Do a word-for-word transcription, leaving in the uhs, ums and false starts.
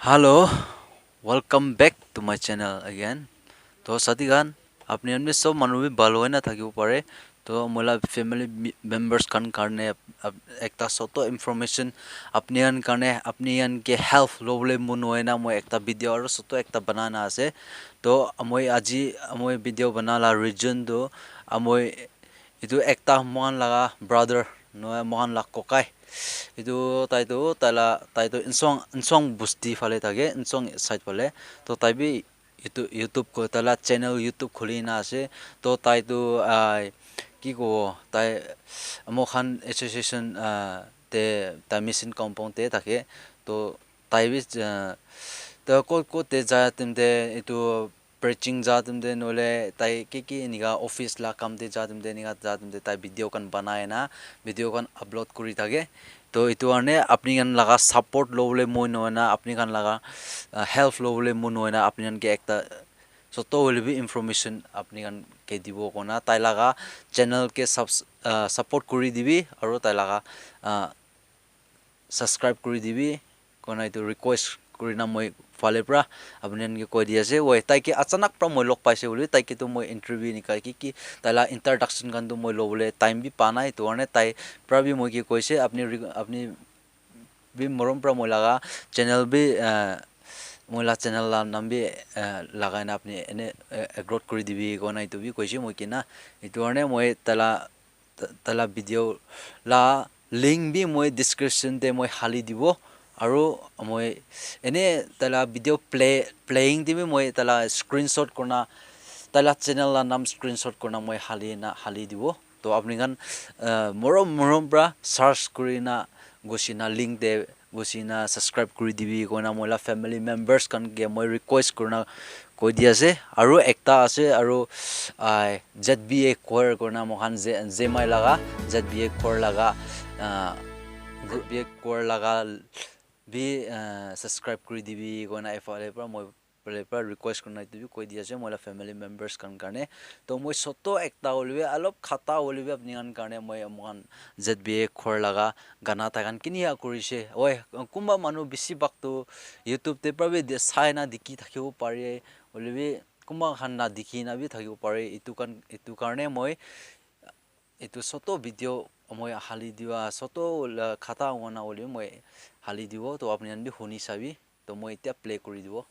Hello, welcome back to my channel again. To sati khan, apni khan bi sob manu bi bhal hoi na thakibo pare. To moi la family mi- members khan karne ap- ekta soto information apni khan karne apni khan ke help lobole mon hoi na moi ekta video aro soto ekta banana ase. To moi aji moi video bana la reason to moi etu ekta moikhan laga brother nohoi moikhan la kokai. Etu tai tu tai la tai tu insong insong busti phale thake, insong side phale. To tai bi etu YouTube ko tai la channel YouTube khuli na ase. To tai tu ah, ki kobo tai moikhan association ah, te tai mission compound te thake. To tai bi ah, to kot kot te ja time te etu preaching ja time te nohole tai ki ki enika office la kam te ja time te enika ja time te tai video khan banai na video khan upload kuri thake. To etu karne apni khan laga support lobole moi nohoi na apni khan laga ah, help lobole moi nohoi na apni khan ke ekta soto hoile bi information apni khan ke dibo kona tai laga channel ke subs- ah, support kuri dibi aro tai laga ah, subscribe kuri dibi kona etu request kuri na moi phale pra apni khan ke koi di ase. Oi tai ke achanak pra moi log paise hoile tai ke tu moi interview enika ki ki tai la introduction khan tu moi lobole time bi pa nai. Etu karne tai pra bi moi ke koise apni re- apni bi morom pra moi laga channel bi ah, moi la channel la nam bi ah, lagai na apni ene ah, upload kuri dibi kona etu bi koise moi kina. Etu karne moi tai la ta- taila video la link bi moi description te moi hali dibo. Aro moi ene taila video play playing te bi moi taila screenshot kurna taila channel la nam screenshot kurna moi hali na hali dibo. To apni khan ah, morom morom pra search kurina gusi na link te gusi na subscribe kuri dibi koina moi la family members khan ke moi request kurina koi di ase. Aru ekta ase aru ah, Z B A choir koina moi khan ze- zemai laga Z B A choir laga ah, Z B A choir laga bi ah, subscribe kuri dibi koina efale pra moi pele pra request kurina etu bi koi di ase moi la family members khan karne. To moi soto ekta hoilebi alop khata hoilebi apni khan karne moi moi khan Z B A choir laga gana tai khan kinia kurise. Oi, kunba manu bishi bhag tu YouTube te pra bi de- sai na dikhi thakibo pare, hoilebi kunba khan na dikhi na bi thakibo pare. Etu khan etu karne moi etu soto video moi hali diwa soto la khata hona hoilebi moi hali dibo. To apni khan bi huni sabi. To moi etia play kuri dibo.